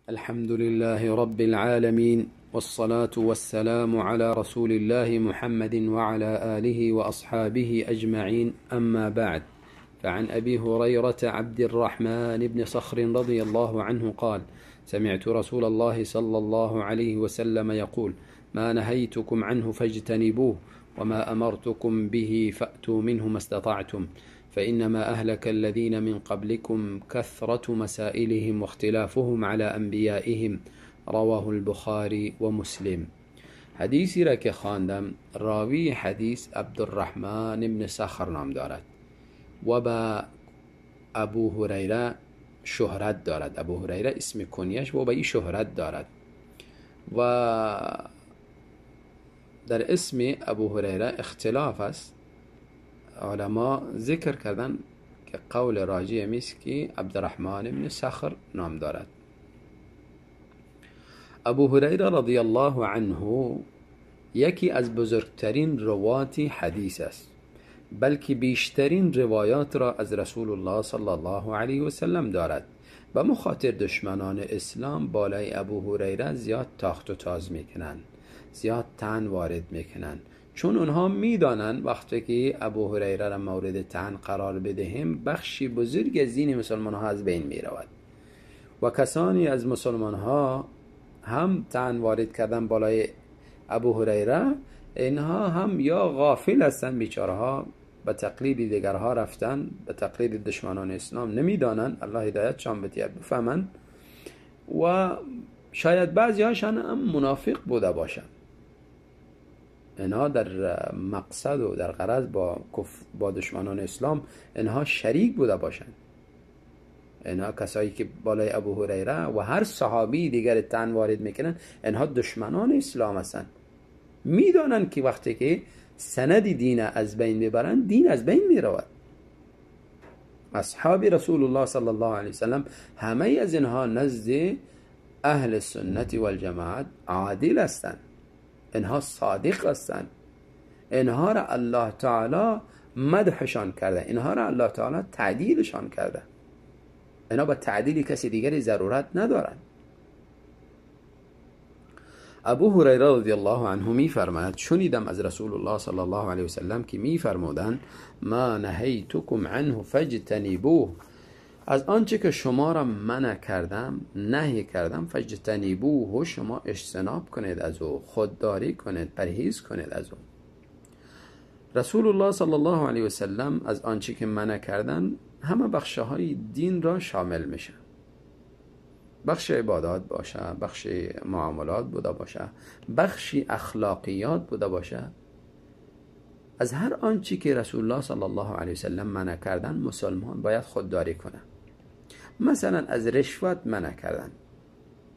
الحمد لله رب العالمين، والصلاة والسلام على رسول الله محمد وعلى آله وأصحابه أجمعين، أما بعد، فعن أبي هريرة عبد الرحمن بن صخر رضي الله عنه قال: سمعت رسول الله صلى الله عليه وسلم يقول: ما نهيتكم عنه فاجتنبوه، وما أمرتكم به فأتوا منه ما استطعتم، فإنما أهلك الذين من قبلكم كثرة مسائلهم واختلافهم على أنبيائهم. رواه البخاری و مسلم. حدیثی را که خواندم، راوی حدیث عبدالرحمن بن صخر نام دارد و به ابو هریره شهرت دارد. ابو هریره اسم کنیش و به این شهرت دارد و در اسم ابو هریره اختلاف است. علما ذکر کردن که قول راجع میست که عبدالرحمن بن صخر نام دارد. ابو هریره رضی الله عنه یکی از بزرگترین روات حدیث است، بلکه بیشترین روایات را از رسول الله صلی الله علیه و سلم دارد. به مخاطر دشمنان اسلام بالای ابو هریره زیاد تاخت و تاز میکنند، زیاد طعن وارد میکنند، چون اونها میدانند وقتی که ابو هریره را مورد طعن قرار بدهیم بخشی بزرگ از دین مسلمان ها از بین میرود و کسانی از مسلمان ها هم طعن وارد کردن بالای ابو هریره، اینها هم یا غافل هستند، بیچاره ها به تقلید دیگرها رفتن، به تقلید دشمنان اسلام، نمیدانند، الله هدایت شان بده بفهمند، و شاید بعضی هاشان هم منافق بوده باشند. اینها در مقصد و در غرض با دشمنان اسلام اینها شریک بوده باشند. اینها کسایی که بالای ابو هریره و هر صحابی دیگر طعن وارد میکنن، اینها دشمنان اسلام هستند. میدانند که وقتی که سند دین از بین ببرند، دین از بین میرود. اصحاب رسول الله صلی الله علیه وسلم همه از اینها نزد اهل سنت و الجماعت عادل هستند، اینها صادق هستند، اینها را الله تعالی مدحشان کرده، اینها را الله تعالی تعدیلشان کرده. اینها با تعدیل کسی دیگری ضرورت ندارند. ابو هریره رضی الله عنه می فرماید: شنیدم از رسول الله صلی الله علیه وسلم که می فرمودند: ما نهیتکم عنه فاجتنبوه، از آنچه که شما را منع کردم، نهی کردم، فاجتنبوه، شما اجتناب کنید از او، خودداری کنید، پرهیز کنید از او. رسول الله صلی الله علیه وسلم از آنچه که منع کردن همه بخش‌های دین را شامل میشه، بخش عبادات باشه، بخش معاملات بوده باشه، بخش اخلاقیات بوده باشه. از هر آنچه که رسول الله صلی الله علیه وسلم منع کردن مسلمان باید خودداری کنه. مثلا از رشوت منع کردن،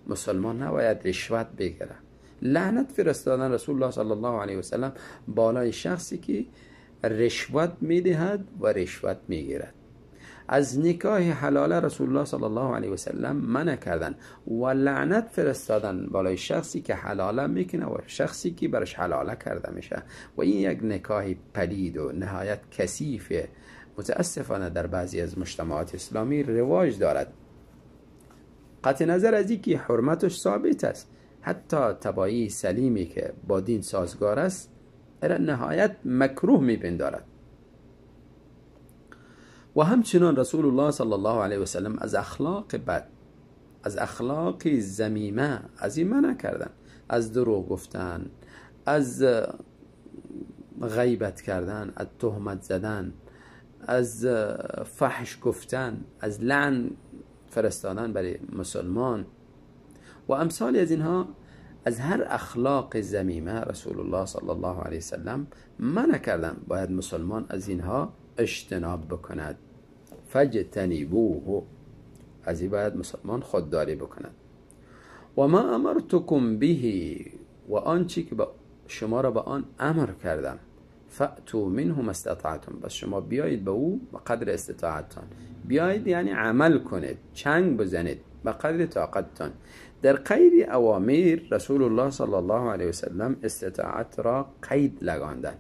مسلمان نباید رشوت بگیره. لعنت فرستادن رسول الله صلی الله علیه وسلم بالای شخصی که رشوت میدهد و رشوت میگیرد. از نکاح حلاله رسول الله صلی الله علیه وسلم منع کردن و لعنت فرستادن بالای شخصی که حلاله میکنه و شخصی که برش حلاله کرده میشه. و این یک نکاح پلید و نهایت کثیف متاسفانه در بعضی از مجتمعات اسلامی رواج دارد. قطع نظر از اینکه حرمتش ثابت است، حتی تبایی سلیمی که با دین سازگار است در نهایت مکروه میپندارد. و همچنان رسول الله صلی الله علیه و سلم از اخلاق بد، از اخلاق ذمیمه، از این منع کردن، از دروغ گفتن، از غیبت کردن، از تهمت زدن، از فحش گفتن، از لعن فرستادن برای مسلمان و امثال از اینها. از هر اخلاق ذمیمه رسول الله صلی الله علیه و سلم منع کردن، باید مسلمان از اینها اجتناب بکند. فاجتنبوه، از این باید مسلمان خودداری بکند. و ما امرتکم به، و آنچه که شما را به آن امر کردم، فأتوا منه ما استطعتم، بس شما بیایید به او به قدر استطاعتتان. بیایید یعنی عمل کنید، چنگ بزنید به قدر طاقتتان. در قید اوامر رسول الله صلی الله علیه وسلم استطاعت را قید لگاندن.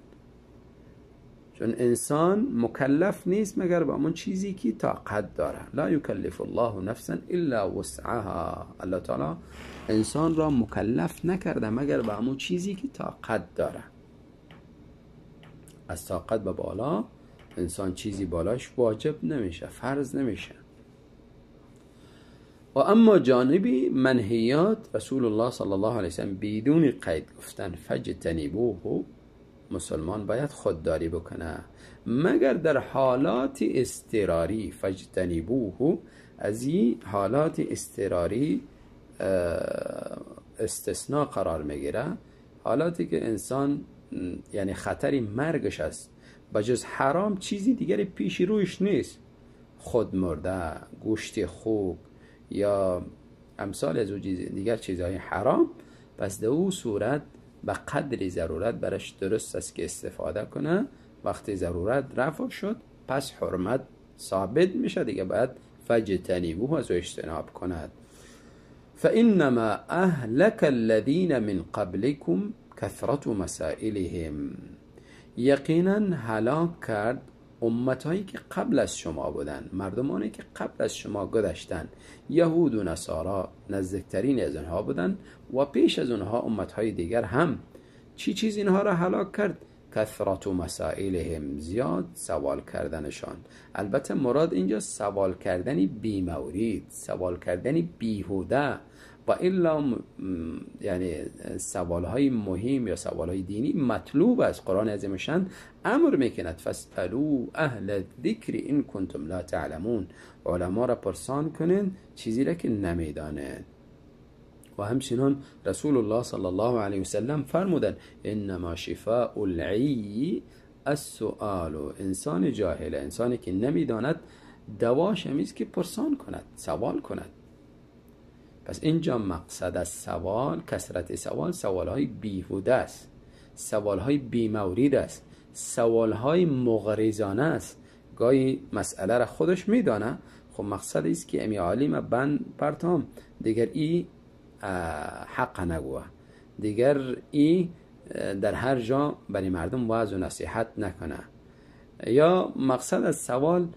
چون انسان مکلف نیست مگر به همون چیزی که طاقت داره. لا یکلف الله نفسا الا وسعها. الله تعالی انسان را مکلف نکرده مگر به همون چیزی که طاقت داره. از طاقت به بالا انسان چیزی بالاش واجب نمیشه، فرض نمیشه. و اما جانبی منهیات، رسول الله صلی الله علیه وسلم بدون قید گفتن فاجتنبوه، مسلمان باید خودداری بکنه مگر در حالات اضطراری. فاجتنبوه از این حالات اضطراری استثناء قرار میگیره، حالاتی که انسان یعنی خطری مرگش است، بجز حرام چیزی دیگری پیش رویش نیست، خود مرده، گوشت خوک یا امثال از دیگر چیزهای حرام، پس در او صورت به قدر ضرورت برش درست است که استفاده کنه. وقتی ضرورت رفع شد پس حرمت ثابت میشه دیگه، باید فاجتنبوه از اجتناب کند. فإنما أهلك الذين من قبلكم كثرة مسائلهم. یقینا هلاک کرد امتهایی که قبل از شما بودن، مردمانی که قبل از شما گذشتن، یهود و نصارا نزدیکترین از آنها بودن و پیش از آنها امتهای دیگر هم. چی چیز اینها را هلاک کرد؟ کثرت مسائلهم، زیاد سوال کردنشان. البته مراد اینجا سوال کردن بی مورد، سوال کردن بیهوده، و الا یعنی سوالهای مهم یا سوالهای دینی مطلوب است. قرآن عظیم شان امر میکند فاسألوا اهل الذکر ان کنتم لا تعلمون، علما را پرسان کنین چیزی را که نمیدانند. و همچنان رسول الله صلی الله علیه وسلم فرمودن انما شفاء العی السؤال. انسان جاهل، انسانی که نمیداند، دواش همیست که پرسان کند، سوال کند. پس اینجا مقصد از سوال، کثرت سوال، سوالهای بیهوده است، سوالهای بیمورد است، سوالهای مغرضانه است. گاهی مسئله را خودش میدانه، خب مقصد است که امی عالم بند پرتام دیگر ای حق نگوه، دیگر ای در هر جا برای مردم وعظ و نصیحت نکنه. یا مقصد از سوال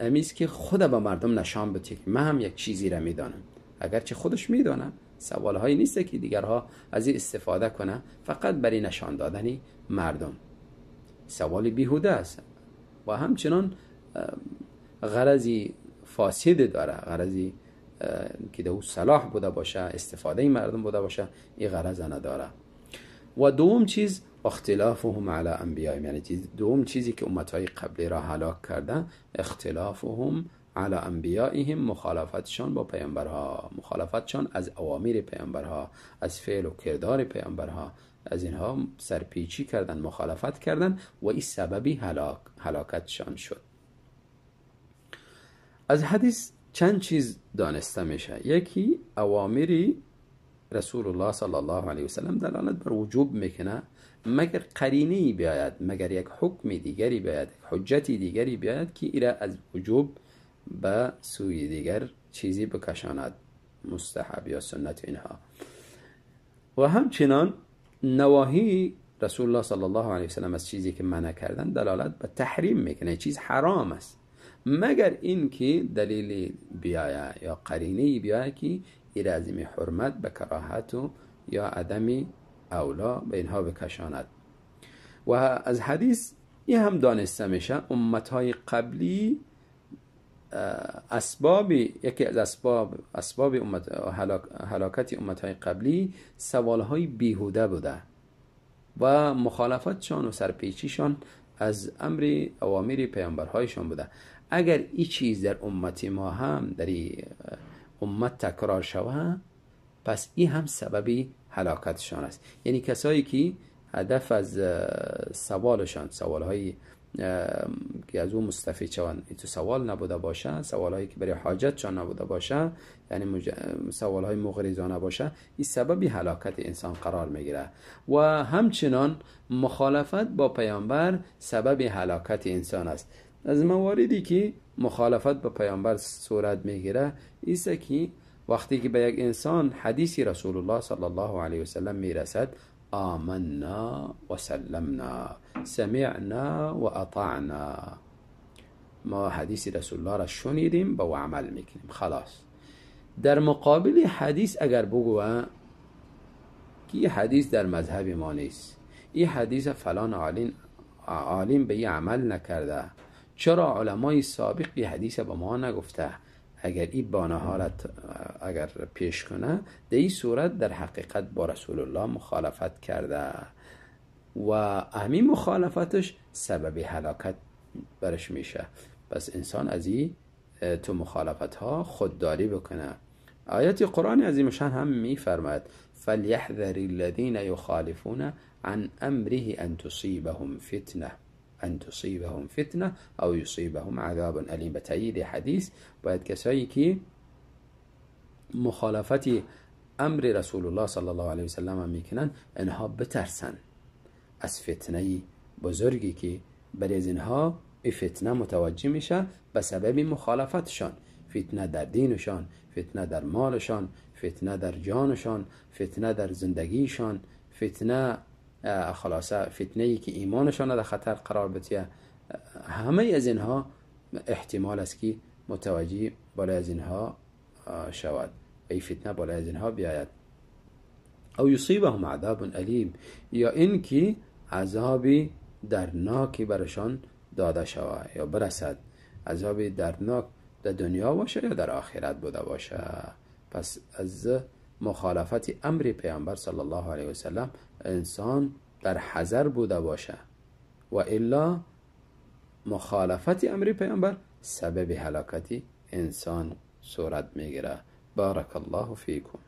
امیست که خود به مردم نشان بده که من هم یک چیزی را میدانم، اگرچه خودش میدانم. سوال هایی نیست که دیگرها از این استفاده کنه، فقط برای نشان دادن مردم. سوال بیهوده است و همچنان غرضی فاسد داره، غرضی که در او صلاح بوده باشه، استفاده مردم بوده باشه، این غرض نداره. و دوم چیز اختلافهم علی انبیائهم، یعنی دوم چیزی که امتهای قبلی را هلاک کرده اختلافهم علی انبیائهم، مخالفتشان با پیامبرها، مخالفتشان از اوامر پیامبرها، از فعل و کردار پیامبرها، از اینها سرپیچی کردن، مخالفت کردن و این سببی هلاکتشان شد. از حدیث چند چیز دانسته میشه. یکی اوامری رسول الله صلی الله علیه وسلم دلالت بر وجوب میکنه، مگر قرینه بیاید، مگر یک حکم دیگری بیاید، یک حجت دیگری بیاید که ایره از وجوب به سوی دیگر چیزی بکشاند، مستحب یا سنت اینها. و همچنان نواهی رسول الله صلی الله علیه وسلم از چیزی که منع کردن دلالت به تحریم میکنه، چیز حرام است، مگر اینکه دلیل بیاید یا قرینه بیاید که ایره از این حرمت به کراهت و یا عدم اولا به اینها بکشاند. و از حدیث این هم دانسته میشه امتهای قبلی اسباب، یکی از اسباب هلاکت امتهای قبلی سوالهای بیهوده بوده و مخالفتشان و سرپیچیشان از امر اوامر پیامبرهایشان بوده. اگر این چیز در امت ما هم در امت تکرار شود، پس این هم سببی هلاکتشان است. یعنی کسایی که هدف از سوالشان سوالهایی که از او مستفید شوند تو سوال نبوده باشه، سوالهایی که برای حاجتشان نبوده باشه، یعنی سوالهای مغرضانه باشه، این سببی هلاکت انسان قرار میگیره. و همچنان مخالفت با پیامبر سبب هلاکت انسان است. از مواردی که مخالفت با پیامبر صورت میگیره ایسه که وقتی که به یک انسان حدیثی رسول الله صلی الله علیه وسلم میرسد، آمنا و سلمنا، سمعنا و اطعنا. ما حدیث رسول الله را شنیدیم با عمل میکنیم، خلاص. در مقابل حدیث اگر بگوه که این حدیث در مذهب ما نیست، این حدیث فلان عالم به این عمل نکرده، چرا علمای سابق این حدیث به ما نگفته، اگر این بانه را اگر پیش کنه، در این صورت در حقیقت با رسول الله مخالفت کرده و همین مخالفتش سبب هلاکت برش میشه. پس انسان از این تو مخالفت ها خودداری بکنه. آیت قرآن عظیم شان هم میفرماید فلیحذر الذین یخالفون عن امره ان تصیبهم فتنه، ان تصیبهم فتنه او یصیبهم عذاب الیم. به تایید حدیث باید کسایی که مخالفت امر رسول الله صلی الله علیه وسلم میکنن اینها بترسن از فتنه بزرگی که برای از اینها این فتنه متوجه میشه به سبب مخالفتشان. فتنه در دینشان، فتنه در مالشان، فتنه در جانشان، فتنه در زندگیشان، فتنه خلاصه فتنه ای که ایمانشان در خطر قرار بده. همه از اینها احتمال است که متوجه بالای از اینها شود، ای فتنه بالای از اینها بیاید. او یصیبهم عذاب الیم، یا اینکه عذاب دردناکی برشان داده شود یا برسد، عذاب دردناک در دنیا باشه یا در آخرت بوده باشه. پس از مخالفت امر پیامبر صلی الله علیه وسلم انسان در حذر بوده باشه و الا مخالفت امر پیامبر سبب هلاکت انسان صورت میگیره. بارک الله فیکم.